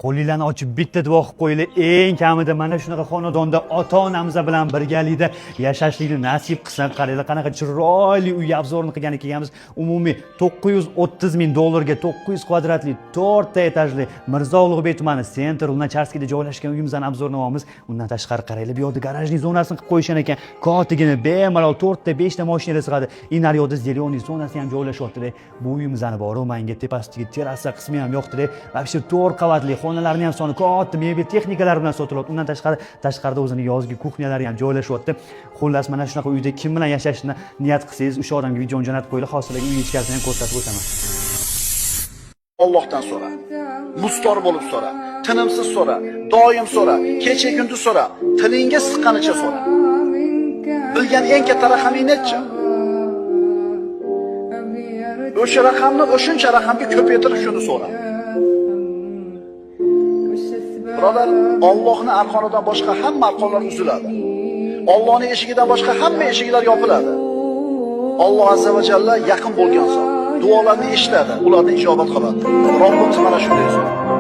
Qo'linglarni ochib bitta duo qilib qo'yinglar. Eng kamida mana shunaqa xonadonda ota-onamiz bilan birgalikda yashashlikni nasib qilsin. Qaranglar, qanaqa chiroyli uy обзор ni qilgani kelganmiz. Umumiy 930 ming dollarga 900 kvadratli 4 ta etajli Mirzo Ulug'bek tumani Центр Lunacharskiyda joylashgan uyimizni обзор ni olamiz. Undan tashqari qaranglar, bu yerda garajli zonasini qilib qo'yishgan ekan. Kattagina bemalol 4 ta 5 ta mashinalar sig'adi. И naryoqda зеленый zonasi ham joylashyapti. Bu uyimizni boru menga tepasidagi terrasa qismi ham yoqdi. Вообще 4 qavatli, xonalarni ham soni katta, mebel texnikalari bilan sotilyapti. Undan tashqari tashqarida o'zini yozgi кухня lari ham joylashyapti. Xullas, mana shunaqa uyda kim bilan yashashni niyat qilsangiz, o'sha odamga videoni jo'natib qo'yinglar. Hozir sizlarga uy ichkarisini ham ko'rsatib o'taman. Allohdan so'ra. Mustor bo'lib so'ra. Tinimsiz so'ra. Doim so'ra. Kecha kunduz so'ra. Tilingga siqqanicha so'ra. Bilgan eng katta raqaming necha? O'sha raqamni o'shuncha raqamga ko'paytirib shuni so'ra. Birodar, Allohning arqonidan boshqa hamma arqonlar uziladi. Allohning eshigidan boshqa hamma eshiklar yopiladi. Alloh azza va jalla yaqin bo'lgan zot. Duolarni eshitadi, ularni ijobat qiladi. Robbimiz mana shunday zot.